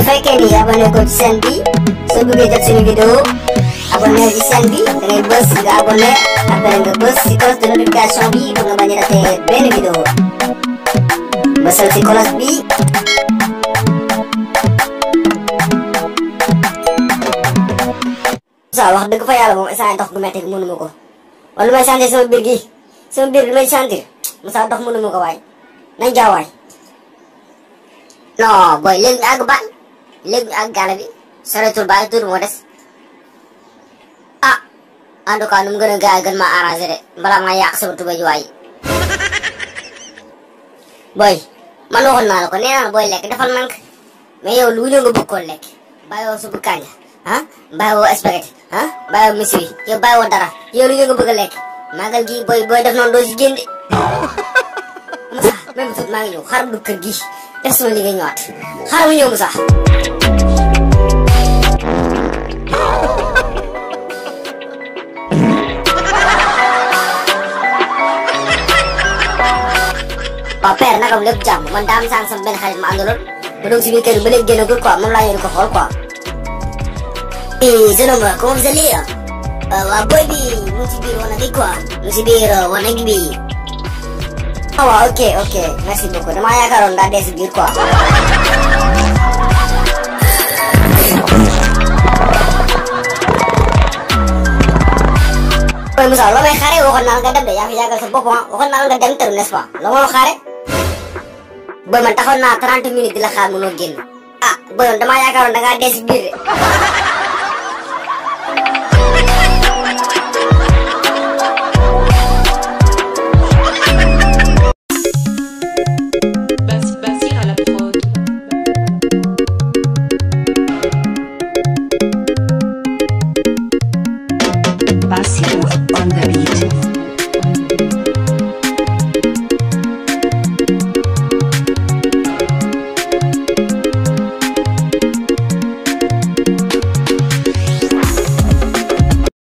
fekkee ni abonné ko ci chaîne bi soo bëggee jot suñu vidéo abonné ci chaîne bi da ngay bës nga abonné après nga bës ci cloche de notification bi pour nga bañ a raté benn vidéo bësal ci cloche bi. Moussa wax dëgg fa yàlla moom instant ndox gu metti mënuma ko wala lu may sentir sama biir gi sama biir li may sentir Moussa ndox mënuma ko waay nañ jaawaay. non booy léegi ñu àgg ba léegi ñu àgg gàll bi soreetul ba ay tuuti moo des ah en tout cas nu mu gën a gaaw gën maa arrangé de balaa maa yàq sama tuba ji waay. booy man waxoon naa la ko nee naa la booy lekk defal manque mais yow lu ñëw nga bëgg koo lekk bàyyiwoo supu kànja ah bàyyiwoo spaghetti ah bàyyiwoo miswi yow bàyyiwoo dara yow lu ñëw nga bëgg a lekk màggal gi booy def noonu doo si génn de. Moussa même tuut maa ngi ñëw xaaral du kër gi def sama liggéey ñëwaat xaaral ma ñëw Moussa. waaw père naka lépp jàmm man daa am sànq sama benn xarit ma àndaloon ba doog si biir kër gi ba léegi génnagul quoi moom laa yéene ko xool quoi. jeune homme comment vous allez waaw booy bi mu ngi si biir wanag gi quoi mu ngi si biir wanag bi. ah waaw ok merci beaucoup damaa yaakaaroon daa dee si biir quoi. booy Moussa loo may xaare waxoon naa la nga dem de yaa fi yàggal sa bopp waxoon naa la nga dem tëru n'est-ce pas loo ma xaare. booy man taxoon naa 30 minutes di la xaar mënoo génn. ah booy man damaa yaakaaroon da ngaa dee si biir de. Bassirou on the beat.